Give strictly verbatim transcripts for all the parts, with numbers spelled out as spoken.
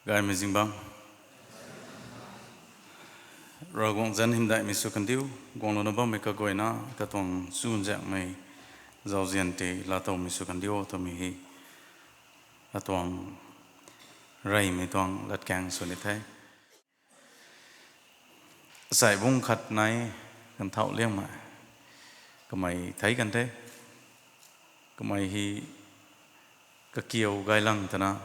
Gaymei zingbangc, Ravguangc zanc hymdaihmei sw kandiu. Guanglouna bammei kaguayna katuang chuzaenghmei zauzian tei laatowmei sw kandiu twmei hei atuang reymei tuang latkaeng sw ni the. Asei bungc khat nai kan thau liangmei kamei theic kan the. Kamei hei kakiu gaylang twna,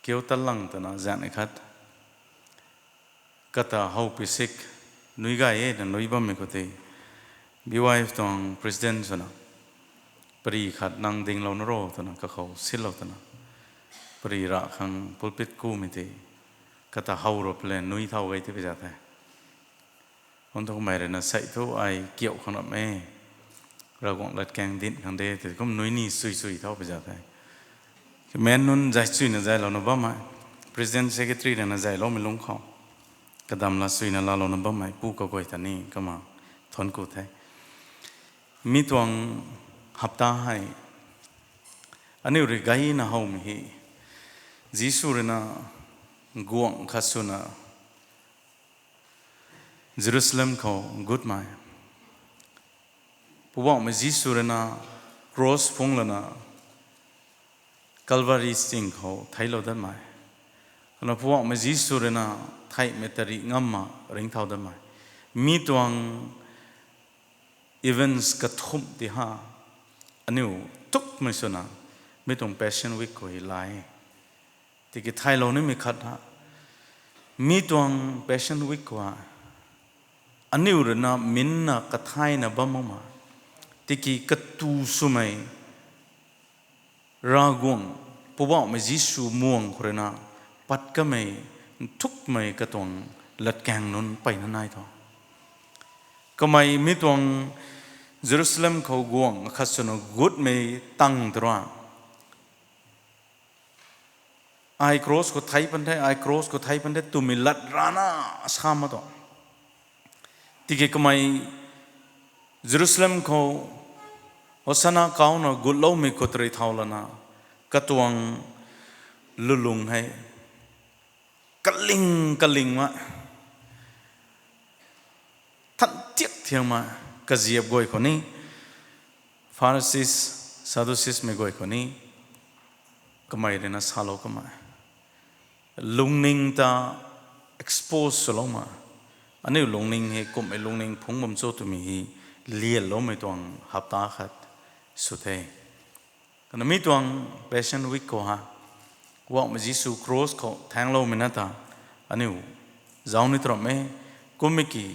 kiu tatlang twna zaengnei khat kata how pi sik nui gay e na nui bammei khou tei, B Y F tuang president swna, pari khat nang dinglou na ro twna kakhou silou twna, pari ra khang pulpit kumei tei kata how ro pele nui thau gay tei pi za the. Kum thu kamei rui na, sei thu ai kiu khang ram e, Ravguangc latkaeng dinc khang de tei kum nui ni sui sui thau pi za the. Kamen nunc zay suina zaylouna bammei, president secretary rui na zayloumei lungc khou kadam la suina laalouna bammei pu kaguay ta ni kumna thuanc ku the. Mi tuang hapta hei aniu rui gayna howmei hei, Jisu rui na guangc khat swna Jerusalem khou gutmei, Poubauhmei Jisu rui na cross phungc lana Calvary ching khou theiclou datmei, kumna Poubauhmei Jisu rui na theihmei tarih ngamna ringcthau datmei, mi tuang events kathumh ti ha aniu tukmei swna mi tuang Passion Week khou hei la e. Tiki thaylou nimei khat ha, mi tuang Passion Week khou ha aniu rui na minna kathayna bam makmei, tiki katu swmei Ravguangc Poubauhmei Jisu muang khou rui na pat kamei nthukmei katuang latkaeng nunc mpeyna nai thu, kamei mi tuang Jerusalem khou guangc khat swna gutmei tang tei rui, ai cross khou thei pan the, ai cross khou thei pan the twmei lat rana sa mak tuang. Tiki kamei Jerusalem khou Hosana kauna gutloumei khou tei rui thau lana katuang lulung hei kaling kaling ma, than thiak thiak ma, kaziap guay khou ni, Pharisees, Sadducees mei guay khou ni, kamei rui na salou kamei lungning ta expose swlou ma, aniu lungning hei kumhmei lungning phungc bam cho twmei hei lianloumei tuang hapta khat sw the. Kumna mi tuang Passion Week khou ha, Poubauhmei Jisu cross khou thaengloumei na ta aniu zauc ni tram e. Kummei ki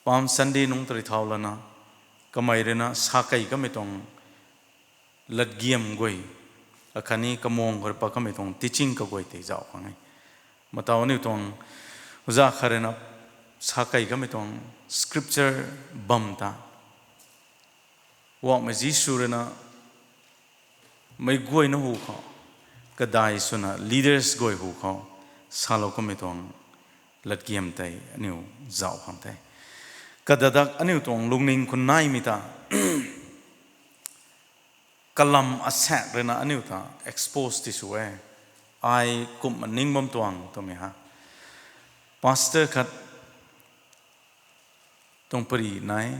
Palm Sunday nungc tei rui thau lana kamei rui na sa kei kamei tuang latgiam guay, akhatni kamung khou rui pat kamei tuang teaching kaguay tei zauc khang e. Mataw aniu tuang uza khat rui na sa kei kamei tuang scripture bam ta, Poubauhmei Jisu rui na meic guayna hu khou, kadai swna leaders guay hu khou salou kamei tuang latgiam tei aniu zauc khang the. Kadadak aniu tuang lungning khou naimei ta kalam asaekc rui na aniu ta expose ti sw e. Ai kumhna ning bam tuang twmei ha, pastor khat tuang pari nai,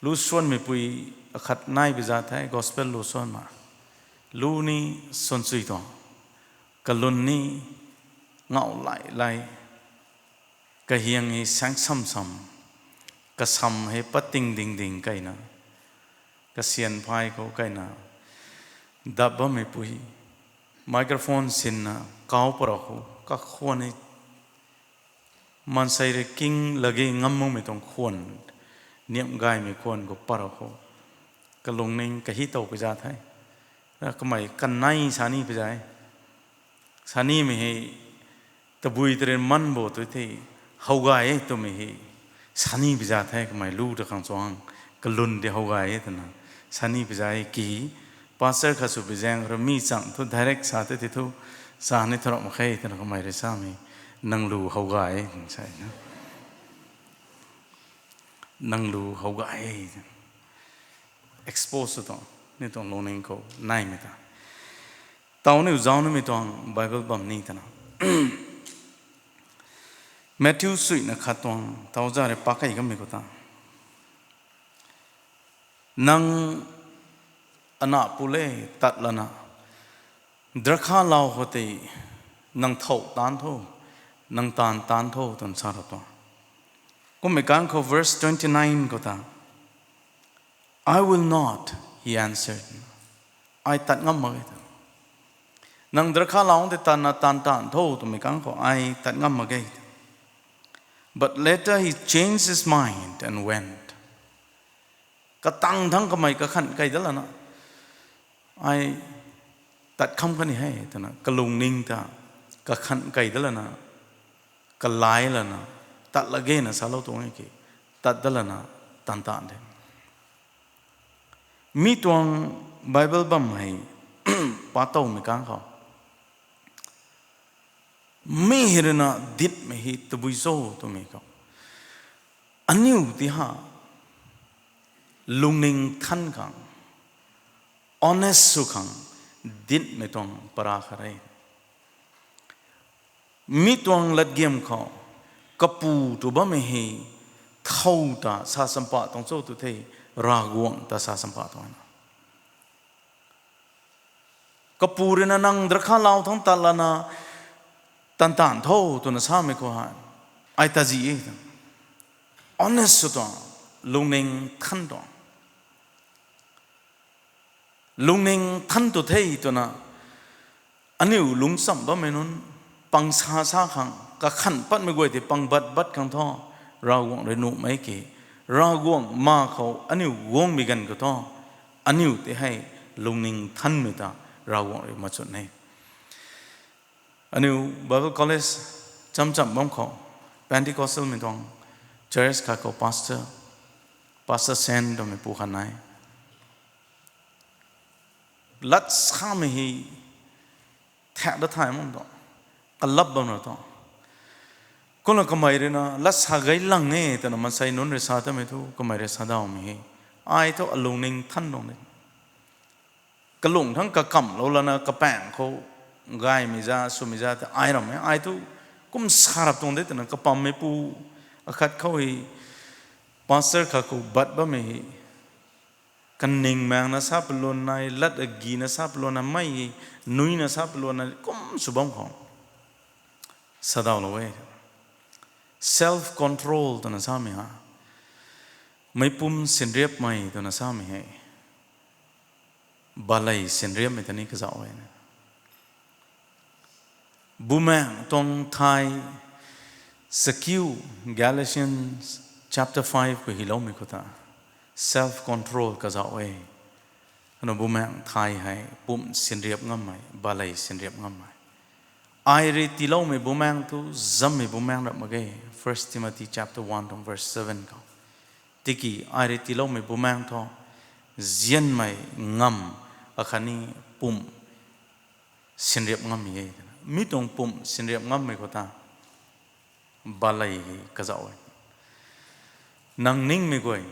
lu suanmeipui akhat nai pi za the, gospel lu suan ma, lu ni suan chui tuang, kalun ni ngauh lai lai, kahiang hei saeng sam sam, kasam hei pating ding ding kaina, kasian phay khou kaina, dap bammeipui microphone sinna kau parau khou kakhwan e, maansei rui king lage ngam makmei tuang khwan, niamh gaymei khwan khou parau khou kalungning kahi tow pi za the. Kamei kanei sa ni pi za e. Sa nimei hei tabui tei rui man bo tu the, how gay e twmei hei sa ni pi za the, kamei lu ta khang chuang, kalun tei how gay e twna sa ni pi za e ki, pastor khat sw pi zaeng rui mi chang thu direct sa the ti thu, sa ni tharap mak khe twna kamei rui samei, nang lu how gay e sa na, nang lu how gay e, expose tuang ni tuang lungning khou naimei ta. Taw niu zauc nimei tuang Bible bam ni twna. Matthew suina khat tuang taw za rui pakei kamei khou ta. Nang ana pu le tat lana, drakha lau khou tei nang thow taanc tho, nang taanv taanc tho twna sa ra tuang. Kummei kang khou verse twenty nine khou ta, I will not, he answered. Ai tat ngam mak ge ta. Nang drakha lau tei tatna taanv taanc tho twmei kang khou ai tat ngam mak ge ta. But later he changed his mind and went. Katang thangc kamei kakhanh kei dat lana, ai tat kham kani he twna kalungning ta kakhanh kei dat lana, kalai lana, tat lagena salou tuang e ki, tat dat lana, taanv taanc the. Mi tuang Bible bam hei, pa towmei kang khou, mi hei rui na ditmei hei tabui cho twmei khou, aniu ti ha, lungning than khang, honest sw khang, ditmei tuang para khat re. Mi tuang latgiam khou, kapu tu bammei hei, thow ta sa champa tuang cho tu the, Ravguangc ta sa champa tuang na. Kapu rui na nang drakha lau thangc tat lana, taanv taanc tho twna samei khou hei, ai tazi e ta. Honest sw tuang, lungning than tuang. Lungning than tu the twna, aniu lungcham bammei nunc, pang sa sa khang, kakhanh patmei guay tei pang bat bat khang thu, Ravguangc rui nuhmei ki, Ravguangc ma khou aniu guangmei ganv khou thu, aniu tei hei lungning thanmei ta Ravguangc rui machwn e. Aniu Bible College cham cham bam khou, Pentecostalmei tuang church khat khou pastor, Pastor Sen twmei pu khat nai. Lat samei hei thak da thay mak tu, kalap bam ra tu. Kumna kamei rui na lat sa gay lang e twna maansei nunc rui sa tamei thu kamei rui sa dawmei hei, ai thu alungning than tuang de. Kalung thangc kakamlou lana kapaeng khou gaymei za swmei za tei ai ram e, ai thu kum sa rap tuang de twna kapammeipu akhat khou hei, pastor khat khou bat bammei hei, kaningmaengna sa paluan nai, lat agina sa paluan na mei hei, nuina sa paluan na kum sw bam khou, sa dawlou e. Self control twna samei ha, meicpumc sinriapmei twna samei hei, balei sinriapmei ta ni kazauh e na. Bumaengc tuang thay, sakiu, Galatians chapter five khou hyloumei khou ta, self control kazauh e. Kanu bumaengc thay hei pumc sinriap ngammei, balei sinriap ngammei. Ai rui tiiloumei bumaengc thu zammei bumaengc rap mak ge, First Timothy chapter one tuang verse seven khou. Tiki ai rui tiiloumei bumaengc thu zianmei, ngam, akhatni pumc sinriap ngammei e. Mi tuang pumc sinriap ngammei khou ta, balei hei kazauh e. Nang ningmei guay,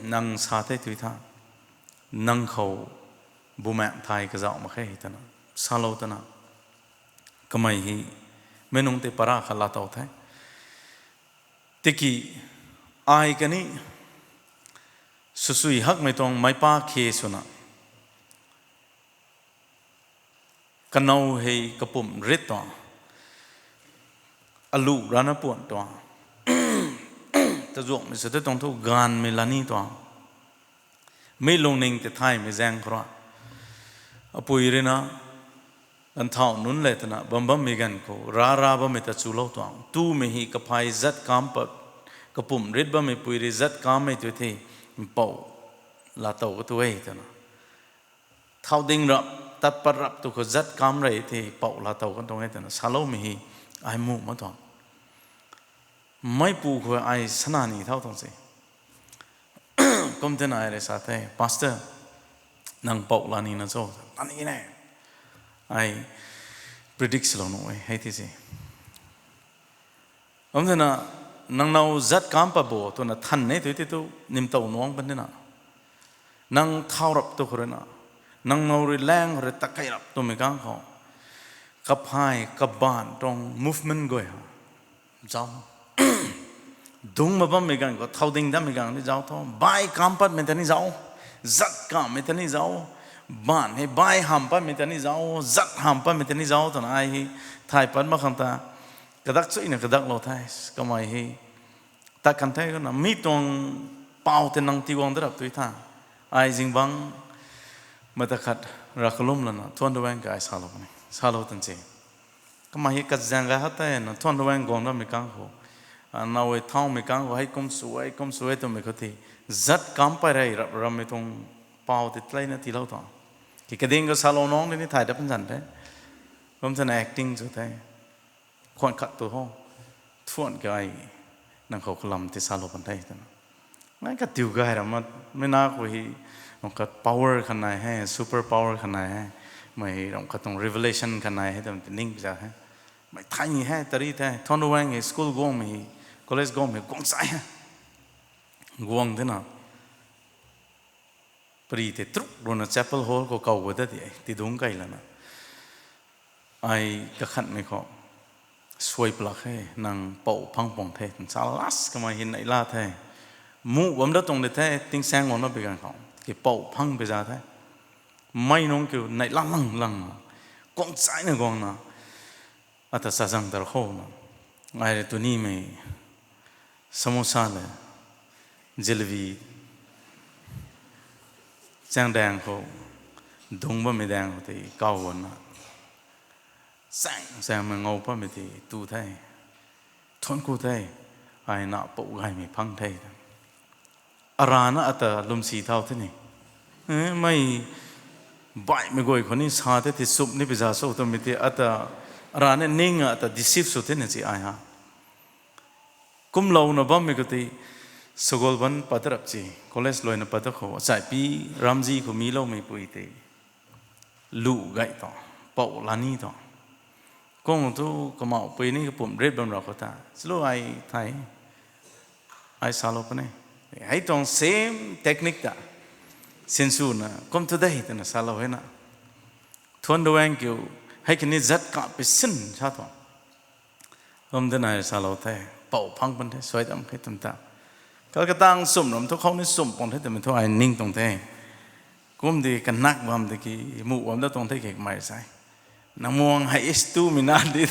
nang sa the tui tha, nang khou bumaengc thay kazauh mak khe twna salou twna, kamei hei meic nunc tei para khat laatow the. Tiki ai kani swsui hakmei tuang meic pa khe swna, kanow hei kapumc rit tuang, alu rana puan tuang, tazuanghmei sa tei tuang thu gaanvmei lani tuang, mi lungning tei thaymei zaeng khou ra, apui rui na ganvthau nunc le twna bam bammei ganv khou ra ra bammei ta chulou tuang, tumei hei kaphay zat kam pat, kapumc rit bammei pui rui zat kammei tu the, mpouh laatow ka tu e twna, thau ding rap, tat pat rap tu khou zat kam rei the, pouh laatow kan tuang e twna saloumei hei ai muh mak tuang. Meipu khou ai sana ni thau tuang se. Kum thena ai rui sa the, Pastor, nang pouh la nina cho? Lani ne. Ai predict swlou nuh e hei ti se. Kum thena, nang now zat kam pat bo twna than e tu ti tu nimtow nuang pan thena, nang thau rap tu khou rui na, Nang now rui lang rui ta kai rap twmei kang khou, kaphay kabaanv tuang movement guay ha, zauc. Dungc ma bammei ganv khou, thau ding dammei ganv ni zauc tho. Bai kam patmei ta ni zauc, zat kamhmei ta ni zauc, baanv hei bai hamh patmei ta ni zauc, zat hamh patmei ta ni zauc twna ai hei thay pat mak khang ta, kadak chuyna kadaklou the. Kamei hei tat kan the, kumna mi tuang pau tei nang tiiguang da rap tui tha. Ai zingbangc mata khat rav kalum lana thuan da waeng ka ai salou puni, salou tan se. Kamei hei kazaeng gay hat tei na thuan da waeng guang dammei kang khou, a, now e thaumei kang khou hei kum sw e, kum sw e twmei khou tei, zat kam pay rey rap rammei tuang pau tei tleina tiilou tho. Ki kading khou salou nungc ni thay dat pan zan the. Kum thena acting sw the. Khwan khat tu ho, thuan kai, nang khou kalam tei salou pan the twna. Nai katiu gay ram ma, mei na khou hei, nang khat power khat nai he, super power khat nai he, mei ram khat tuang revelation khat nai he twmei tei ning pui za he. Mei thay ni he, tari the, thuan da waeng hei school guangmei hei, college guangmei hei guang chai he. Guang tina, pari tei truk ruina chapel hall khou kaw gua da di, tidungc kai lana. Ai kakhanmei khou suai plak he, nang pou phang puang the twna sa last kamei hei neihla the. Muh bam da tuang di the, tingsaeng guangna pi ganv khou ki pou phang pi za the. Mei nungc kiu neihla lang lang, guang chaina guangna, ata chazang tar khou na, ai rui tunimei samosa le, jalebi, chaeng daeng khou, dungc bammei daeng khou tei kaw guangna, chaeng chaengmei ngou patmei tei tu the. Thuan ku the, ai na pou gaymei phang the. Arana ata lwmsi thau the ni. Eh, mei baihmei guay khou ni sa the, ti sumh ni pi za sw twmei tei ata, arana ning ata deceive sw the ni si ai ha. Kumlouna bammei khou tei, sagolban pat da rap si, college luaina pat da khou, achaipi ramzi khou miloumei pui tei lu gay tuang, pou la ni tuang. Kung tu kamau pui ni kapumc rit bam rau khou ta, chalo ai thay, ai salou puni. Hei tuang same technique ta, sinswna kum tu de twna salou hena. Thuan da waeng kiu, hei kani zat ka pi sin sa tuang. Kum twna salou the, pou phang pan the, suai dam khe twm ta. Kal katang sumh ram thu khou ni sumh puang the twmei thu ai ning tuang the. Kum di kanak bam di ki, muh bam da tuang the ki kamei sai. Nang muang hei is tumei na di.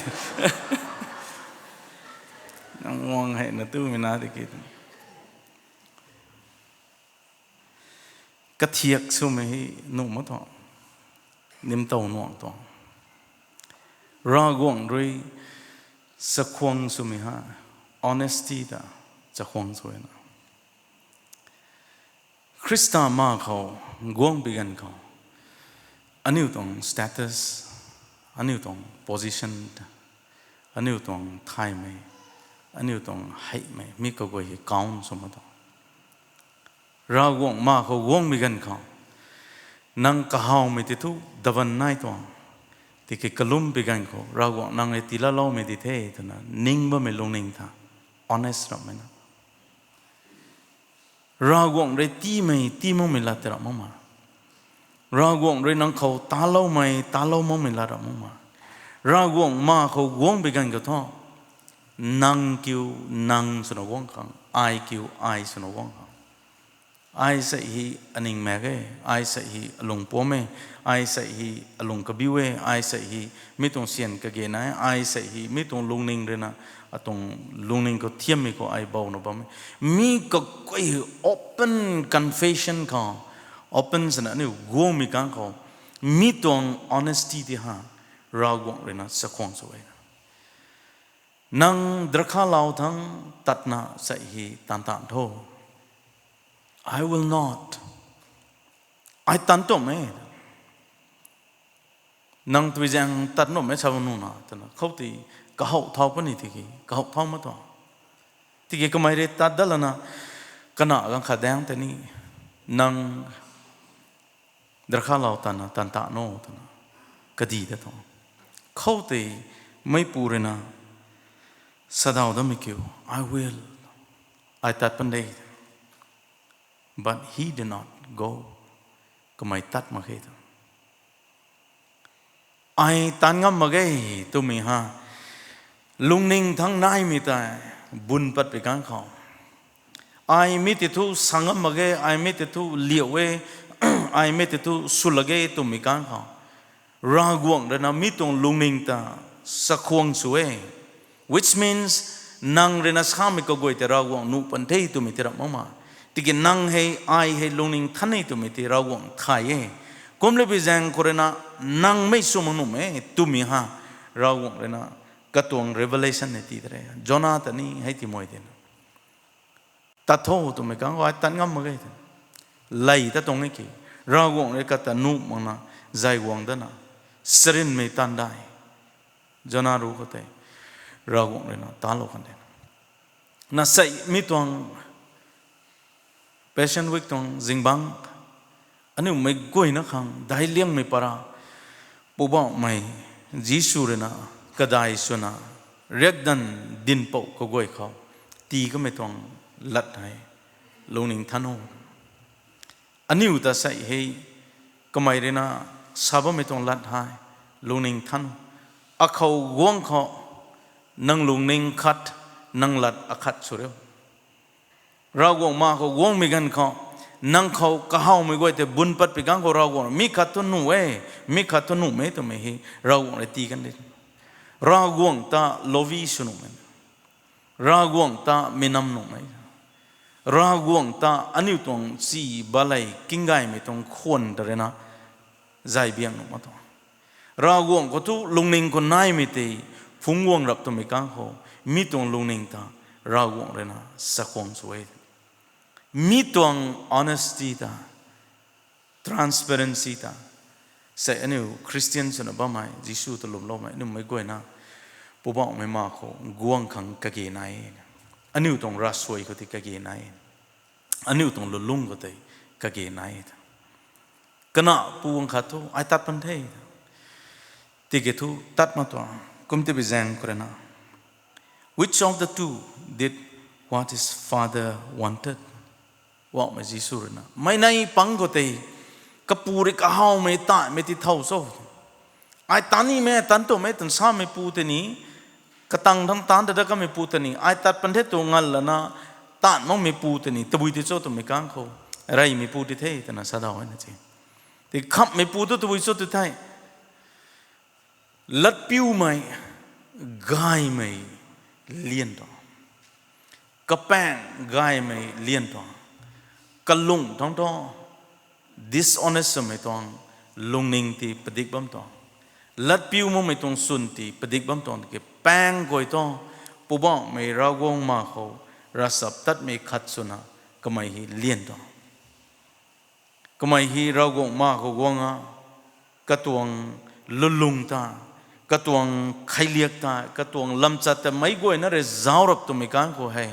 Nang muang hei na tumei na di ki. Kathiak swmei hei nuh mak tuang, nimtow nuang tuang. Ravguangc rui chakhwang swmei ha, honesty ta chakhwang sw na. Khrista ma khou guang bi ganv khou, aniu tuang status, aniu tuang position, aniu tuang thaymei, aniu tuang heimei mi kaguay hei count sw mak tuang. Ravguangc ma khou guang bi ganv khou, nang kahawmei ti thu davan nai tuang, tiki kalum bi ganv khou Ravguangc nang rui tiilaloumei di the twna ning bammei lungning tha, honest rammei na. Ravguangc rui tiimei tii makmei lat tei ram mak ma. Ravguangc rui nang khou taloumei talou makmei lat ram mak ma. Ravguangc ma khou guang bi ganv khou thu, nang kiu nang swna guang khang, ai kiu ai swna guang khang. Ai sei hei aning maek e, ai sei hei alung puam e, ai sei hei alung kabiu e, ai sei hei mi tuang syan kage na e, ai sei hei mi tuang lungning rui na, atuang lungning khou thiammei khou ai bouna bam e. Mi kaguay open confession khou, open swna aniu guangmei kang khou, mi tuang honesty ti ha, Ravguangc rui na chakhwang sw e. Nang drakha lau thangc tatna sei hei tan tan tho. I will not. Ai tan tuang e. Nang tui zaeng tat nuhmei sa bam nu na twna khou tei kahow thau puni tiki, kahow thau mak tuang. Tiki kamei rui tat dat lana, kana ganv khat daeng tei ni, nang drakha lau tatna tan ta no twna, kadi dat tuang. Khou tei meipui rui na, sadaw dammei kiu, I will. Ai tat pan de. But he did not go. Kamei tat mak khe tu. Ai tan ngam mak ge twmei ha, lungning thangc naimei tei bun patpui kang khou, ai mi tei thu sa ngam mak ge, ai mi tei thu liau e, ai mi tei thu swlak ge twmei kang khou, Ravguangc rui na mi tuang lungning ta sakhwang sw e. Which means, nang rui na samei kaguay tei Ravguangc nuh pan the twmei tei ram mak ma. Tiki nang hei, ai hei lungning than e twmei tei Ravguangc thay e. Kumlapui zaeng khou rui na, nang mei sw mak nuh e twmei ha, Ravguangc rui na katuang revelation hei tii ta re. Jona ta ni hei tii mei tei na, tat tho twmei kang khou ai tat ngam mak ge tw, ley ta tuang e ki, Ravguangc rui kata nuh makna, zay guang dana, charynmei taanv dai, Jona ruc khou tei Ravguangc rui na talou kan de. Na sei mi tuang Passion Week tuang zingbangc, aniu mei guayna khang daic liangmei para, Poubauhmei Jisu rui na kadai swna riakdanv dinhpouc kaguay khou tii kamei tuang lat hei lungning than o. Aniu ta sei hei kamei rui na sa bammei tuang lat hei lungning than o. Akhou guang khou nang lungning khat, nang lat akhat sw riu. Ravguangc ma khou guangmei ganv khou, nang khou kahawmei guay tei bun patpui kang khou Ravguangc mi khat thu nuh e, mi khat thu nuhmei twmei hei Ravguangc rui tii kan de. Ravguangc ta lovi sw nuhmei, Ravguangc ta minam nuhmei, Ravguangc ta aniu tuang si balei kinggaymei tuang khwan ta rui na zay biang nuh mak tuang. Ravguangc khou thu lungning khou naimei tei phungc guang rap twmei kang khou, mi tuang lungning ta Ravguangc rui na sakhwang sw e. Mi tuang honesty ta, transparency ta, sei aniu Christian swna bammei, Jisu ta lwmloumei aniu mei guayna, Poubauhmei ma khou guang khang kage nai, aniu tuang ravsuai khou tei kage nai, aniu tuang lulung khou tei kage nai. Kana pu guang khat thu ai tat pan the, tiki thu tat mak tuang, kum tei bi zaeng khou rui na, which of the two did what his father wanted? Poubauhmei Jisu rui na mei nei pang khou tei, kapu rui kahawmei taanmei ti thow cho? Ai tan nimei, tan twmei tan sameipu tei ni, katang thangc taanc ta dat kameipu tei ni, ai tat pan the tw ngal lana, taanv makmeipu tei ni tabui ti cho twmei kang khou, reymeipu ti the twna sa daw e na ti. Tei khamhmeipu tu tabui cho tw thei, latpiumei, gaymei lian tuang, kapaeng gaymei lian tuang, kalung thangc thu dishonest swmei tuang lungning ti padik bam tuang, latpiu makmei tuang swn ti padik bam tuang tiki paeng guay thu, Poubauhmei Ravguangc ma khou ravchaptatmei khat swna kamei hei lian tuang. Kamei hei Ravguangc ma khou guang a, katuang lulung ta, katuang kheiliak ta, katuang lamchat ta meic guayna rui zauc rap twmei kang khou hei,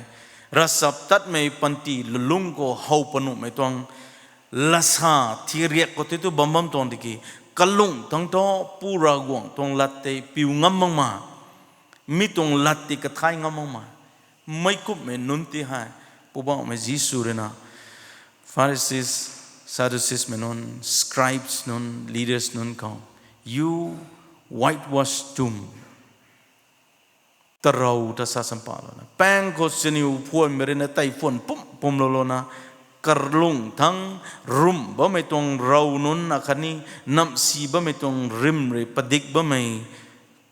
ravchaptatmei panty lulung khou how panuhmei tuang lasa thiriak khou tei tu bam bam tuang tiki, kalung thangc thu Pu Ravguangc tuang lat tei piu ngam makmei, mi tuang lat tei kathay ngam makmei, meic kumhmei nunc ti hei, Poubauhmei Jisu rui na, Pharisees, Sadduceesmei nunc, scribes nunc, leaders nunc khou, you whitewash tomb. Tarou ta sa sampalou na, paeng khou siniw phuanmei rui na tei phuan pum pumlou lou na, kalung thangc rumh bammei tuang rou nunc akhatni namsi bammei tuang rim rui padik bammei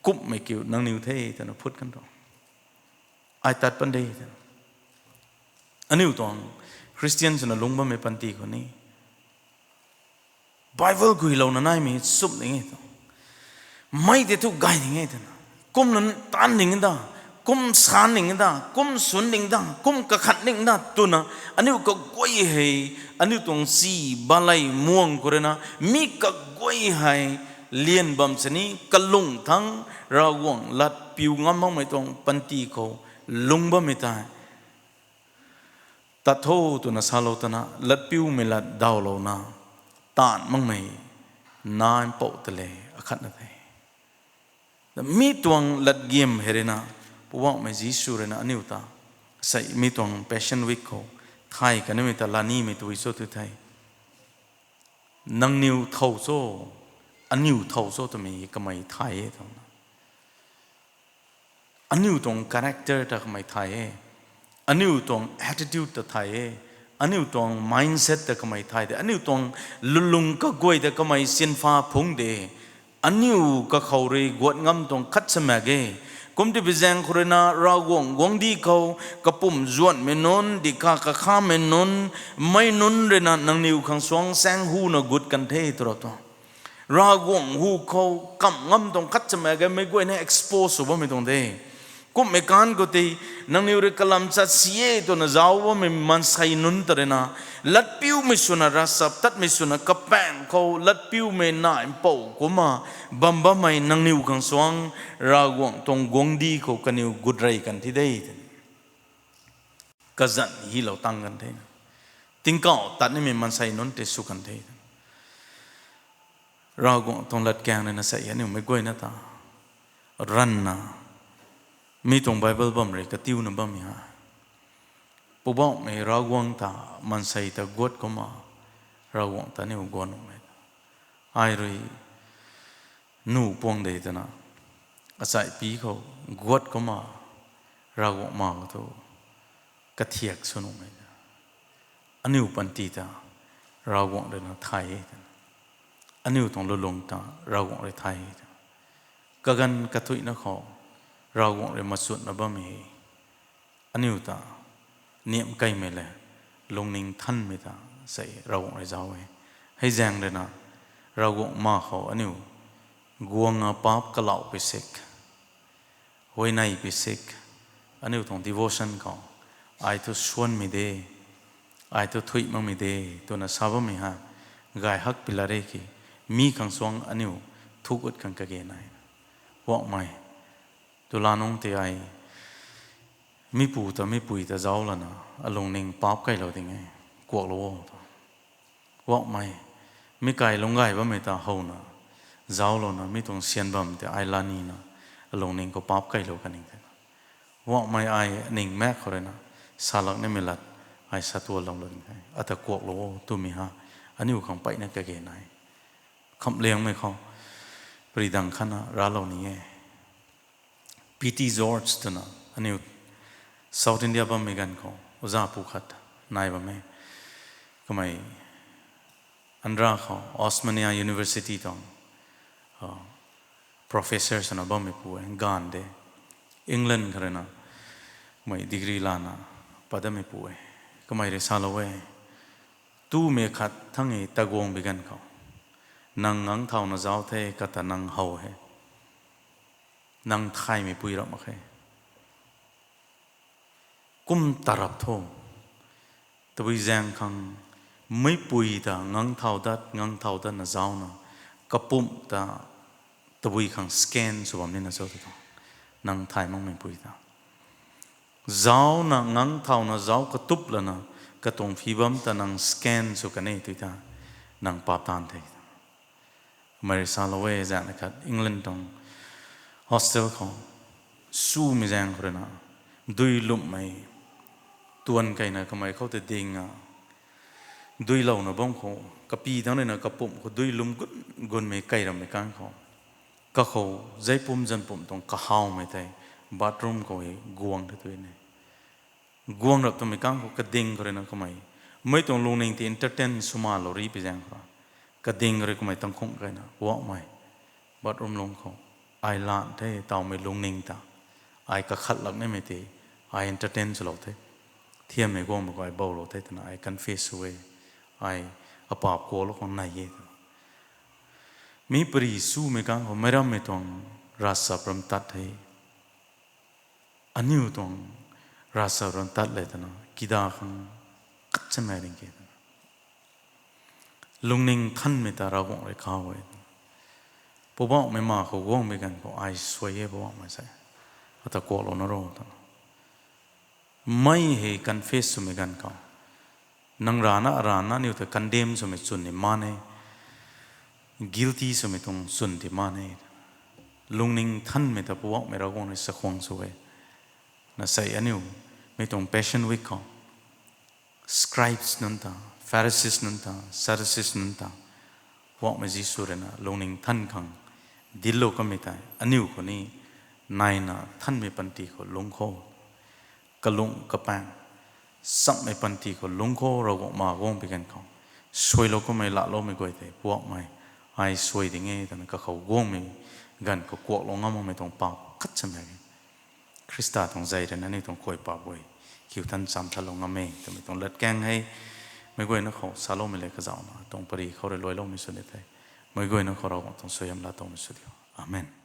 kumhmei kiu nangniw the twna phut kan tuang. Ai tat pan de twna, aniu tuang Christian swna lungc bammei panty khou ni, Bible guilouna naimei chumh ding e tu, mei tei thu gay ding e twna, kum nunc taanv ding da, kum san ding da, kum swn ding da, kum kakhat ding da twna, aniu kaguay hei, aniu tuang si balei muang khou rui na, mi kaguay hei lian bam sini kalung thangc Ravguangc lat piu ngam makmei tuang panty khou lungc bammei tei, tat tho twna salou tana, latpiumei lat dawlouna, taanv makmei nac mpouh ta le akhatna the. Mi tuang latgiam hei rui na, Poubauhmei Jisu rui na aniu ta, sei mi tuang Passion Week khou, thay kanimei ta lanimei tei cho tu thei, nangniw thow cho, aniu thow cho twmei kamei thay e twna. Aniu tuang character ta kamei thay e. Aniu tuang attitude ta thay e. Aniu tuang mindset ta kamei thay de. Aniu tuang lulung kaguay ta kamei sinfa phungc de. Aniu kakhou rui guat ngam tuang khat sa mak ge. Kum ti bizaeng khou rui na Ravguangc guangcdic khou kapumc zuanhmei nunc, dihkha kakhamei nunc, mei nunc rui na nangniw khang suang saeng huna gut kan the twra tuang. Ravguangc hu khou kamh ngam tuang khat sa mak ge, meic guayna expose sw bammei tuang de. Kumhmei kan khou tei, nangniw rui kalam chat si e twna zauc bammei maansei nunc ta rui na, latpiumei swna, ravchaptatmei swna, kapaeng khou latpiumei nai mpouh kumna bam bammei nangniw khang suang, Ravguangc tuang guangcdic khou kaniw gut rey kan thi de. Kazanc hylou tang kan the na. Tingkauh tat nimei maansei nunc tei sw kan the. Ravguangc tuang latkaeng rui na sa e aniu meic guayna ta ranvna, mi tuang Bible bam rui katiuna bammei ha. Poubauhmei Ravguangc ta maansei ta guat kumna, Ravguangc ta aniu guat nuhmei ta. Ai rui nuh puang de twna, achaihpy khou guat kumna, Ravguangc ma khou thu kathiak sw nuhmei ta. Aniu panty ta Ravguangc rui na thay e twna. Aniu tuang lulung ta Ravguangc rui thay e twna. Kaganv kathuicna khou Ravguangc rui machutna bammei hei aniu ta niamh kaimei le lungning thanmei ta sei Ravguangc rui zauc e. Hei zaeng rui na Ravguangc ma khou aniu guang a paap kalauh pui sik, huayney pui sik, aniu tuang devotion khou, ai thu suanmei de, ai thu thuih makmei de, twna sa bammei ha, gay hak pi la re ki, mi khang suang aniu thu gut khang kage nai. Huakmei, tu la nungc tei ai, mipu ta mipui ta zauc lana, alungning paap kailou ding e, kuaklou o ta. Huakmei, mi kai lungc gay bammei ta howna, zauclouna, mi tuang syan bam tei ai lanina, alungning khou paap kailou kaning the. Huakmei ai ning maek khou rui na, salak nimei lat, ai satualou lou ding the. Ata kuaklou o twmei ha, aniu khang peyna kage nai. Khamhliangmei khou, pary dang khatna raclou ni e. P T George twna, aniu South India bammei ganv khou, oza pu khat nai bam e. Kamei Andhra khou, Osmania University tuang, professor swna bammei pu e, gaanv de. England kha rui na, kamei degree lana, pat damei pu e. Kamei rui salou e. Tumei khat thangc e taguang bi ganv khou. Nang ngang thauna zauc the kata nang how he. Nang thaymei pui rap mak khe. Kum tarap tho. Tabui zaeng khang meipui ta ngang thau dat, ngang thau datna zaucna, kapumc ta tabui khang scan sw bam nina cho tu tho. Nang thay makmei pui ta. Zaucna ngang thauna zauc katup lana, katuang phi bam ta nang scan sw kan e tui ta, nang paap taanv the. Mei rui salou e zaeng na khat England tuang hostel khou, sumei zaeng khou rui na, dui lumhmei, tuan keyna kamei khou tei ding a, duilouna bam khou, kapi thangc rui na kapumc khou dui lum gun, gunmei key rammei kan khou, kakhou, zeipum zanpumc tuang kahawmei tei, bathroom khou hei guang the tui ne. Guang rap twmei kan khou kading khou rui na kamei, mei tuang lungning tei entertain sw malou ri pi zaeng khou, kading khou rui kamei tangkhung keyna, wakmei, bathroom lung khou, ai lan the tawmei lungning ta, ai kakhat lak nimei tei, ai entertain swlou the, thiammei guangmei khou ai boulou the twna ai confess sw e, ai apaap kuaklou khang nai e twna. Mi pary sumei kan khou meic rammei tuang ravchap ram tat the. Aniu tuang ravchap ram tat le twna, kida khang kat chamei ring ke twna. Lungning thanmei ta Ravguangc rui kau e twna. Poubauhmei ma khou guangmei ganv khou ai suai e Poubauhmei sa, ata kuaklou na ro twna. Mei hei confess swmei ganv khou, nang rana, arana aniu ta condemn swmei chwn ni man e, guilty swmei tuang chwn ti man e. Lungning thanmei ta Poubauhmei Ravguangc rui chakhwang sw e. Na sei aniu, mi tuang Passion Week khou, scribes nunc ta, Pharisees nunc ta, Sadducees nunc ta, Poubauhmei Jisu rui na lungning than khang dinclou kamei tei aniu khou ni naina thanmei panty khou lungc khou, kalung kapaeng chammei panty khou lungc khou Ravguangc ma guang pi ganv khou, suailou kummei laaloumei guay tei Poubauhmei, ai suai ding e twna kakhou guangmei ganv khou kuaklou ngam makmei tuang paap khat samei Khrista tuang zei rui na aniu tuang khuay paap guay kiu than cham thalou ngam e twmei tuang latkaeng hei meic guayna khou saloumei le kazauhna tuang pary khou rui luailoumei sw ni the. Meic guayna khou Ravguangc tuang suaihiam laa towmei sw diu. Amen.